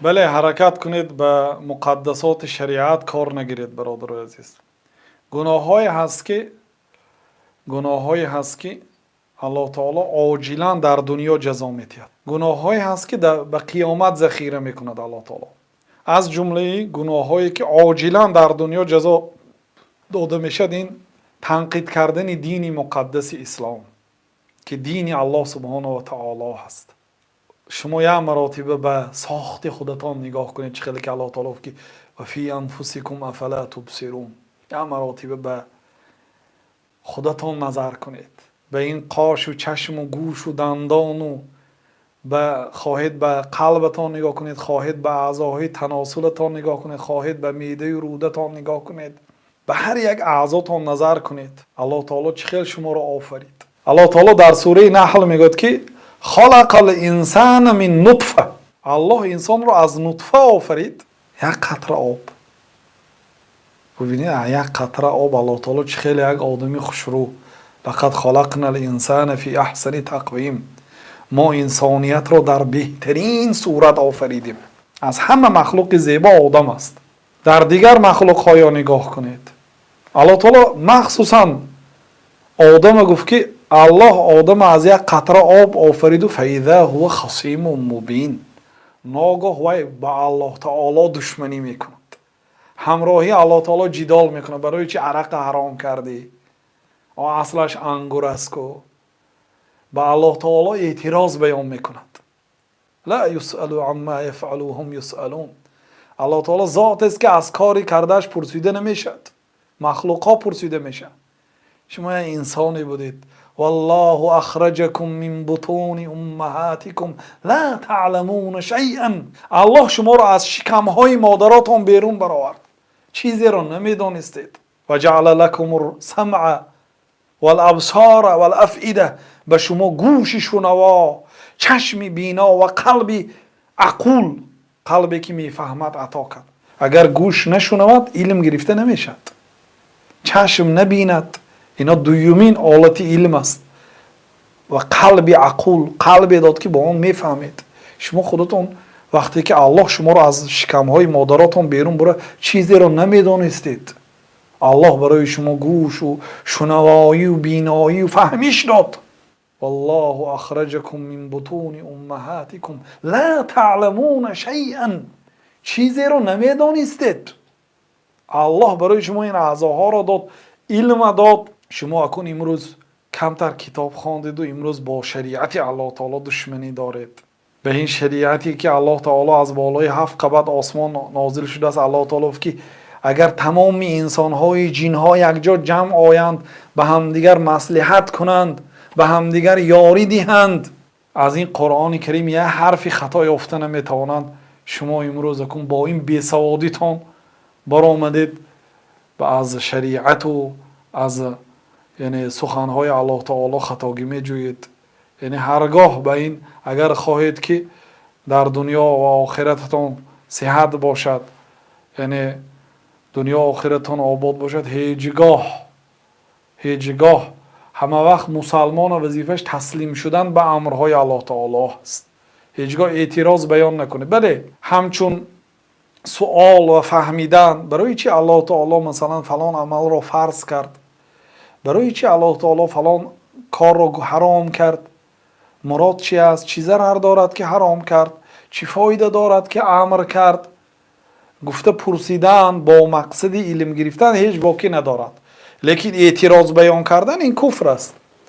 Бале, ҳаракат кунед, ба муқаддасоти шариат кор нагиред, бародарои азиз. Гуноҳҳое ҳаст, ки Аллоҳ таоло оҷилан дар дунё ҷазо медиҳад, гуноҳҳое ҳаст, ки ба қиёмат захира мекунад Аллоҳ таоло. Аз ҷумлаи гуноҳҳое, ки оҷилан дар дунё ҷазо дода мешавад, ин танқид кардани дини муқаддаси ислом, ки дини Аллоҳ субҳонаҳу ва таоло ҳаст. Шумо як маротиба ба сохти худатон нигоҳ кунед, чӣ хеле ки Аллоҳ таоло гуфт, ки وفي أنفسكم أفلا تبصرون. Як маротиба ба худатон назар кунед, ба ин қошу чашму гӯшу дандону ба хоҳед ба қалбатон нигоҳ кунед, хоҳед ба аъзоҳои таносулатон нигоҳ кунед, хоҳед ба меъдаю рӯдатон нигоҳ кунед, ба ҳар як аъзотон назар кунед, Аллоҳ таоло чӣ хел шуморо офарид. Аллоҳ таоло дар сураи Наҳл мегӯяд, ки خلق الإنسان من نطفة. Аллоҳ инсонро аз нутфа офарид, як қатра об. Бубинед, як қатра об Аллоҳ таоло чӣ хеле як одами хушрӯ. لقد خلقنا الإنسان في أحسن تقويم. Мо инсониятро дар беҳтарин сурат офаридем. Аз ҳама махлуқи зебо одам аст. Дар дигар махлуқҳоё нигоҳ кунед. Аллоҳ таоло махсусан одама гуфт, ки Аллоҳ одама аз як қатра об офариду فإذا هو خصيم مبين. Ногоҳ вай ба Аллоҳ таоло душманӣ мекунад, ҳамроҳи Аллоҳ таоло ҷидол мекунад: барои чи арақа ҳаром кардӣ, аслаш ангур аст ку? Ба Аллоҳ таоло эътироз баён мекунад. لا يسأل عما يفعل وهم يسألون. Аллоҳ таоло зотест, ки аз кори кардааш пурсида намешавад, махлуқҳо пурсида мешавад. Шумо як инсоне будед. والله أخرجكم من بطون أمهاتكم لا تعلمون شيئا. Аллоҳ шуморо аз шикамҳои модаротон берун баровард, чизеро намедонистед. وجعل لكم السمع والأبصار والأفئدة. Ба шумо гӯши шунаво, чашми бино ва қалби ақул, қалбе ки мефаҳмад, ато кард. Агар гӯш нашунавад, илм гирифта намешавад, чашм набинад, ино дуюмин олати илм аст, ва қалби ақул, қалбе дод, ки бо он мефаҳмед. Шумо худатон вақте ки Аллоҳ шуморо аз шикамҳои модаротон берун бура, чизеро намедонистед. Аллоҳ барои шумо гӯшу шунавоию биноию фаҳмиш дод. والله أخرجكم من بطون أمهاتكم لا تعلمون شيئا. Чизеро намедонистед. Аллоҳ барои шумо ин аъзоҳоро дод, илма дод. Шумо акун имрӯз камтар китоб хондеду имрӯз бо шариати Аллоҳ таоло душманӣ доред. Ба ин шариате, ки Аллоҳ таоло аз болои ҳафт қабат осмон нозил шудааст. Аллоҳ таоло гуфт, ки агар тамоми инсонҳои ҷинҳо якҷо ҷамъ оянд, ба ҳамдигар маслиҳат кунанд, ба ҳамдигар ёрӣ диҳанд, аз ин Қуръони Карим як ҳарфи хато ёфта наметавонанд. Шумо имрӯз акун бо ин бесаводитон баромадед ба аз шариату аз, яъне, суханҳои Аллоҳ таоло хатогӣ меҷӯед. Яъне ҳаргоҳ ба ин агар хоҳед, ки дар дунё ва охирататон сиҳат бошад, яъне дунё охиратон обод бошад, ҳеҷ гоҳ, ҳама вақт мусалмона вазифааш таслим шудан ба амрҳои Аллоҳ таоло аст. Ҳеҷ гоҳ эътироз баён накунед. Бале, ҳамчун суол ва фаҳмидан, барои чи Аллоҳ таоло, масалан, фалон амалро фарз кард, барои чи Аллоҳ таоло фалон корро ҳаром кард, мурод чи аст, чӣ зарар дорад, ки ҳаром кард, чӣ фоида дорад, ки амр кард, гуфта пурсидан бо мақсади илм гирифтан ҳеҷ бокӣ надорад. Лекин эътироз баён кардан ин куфр аст.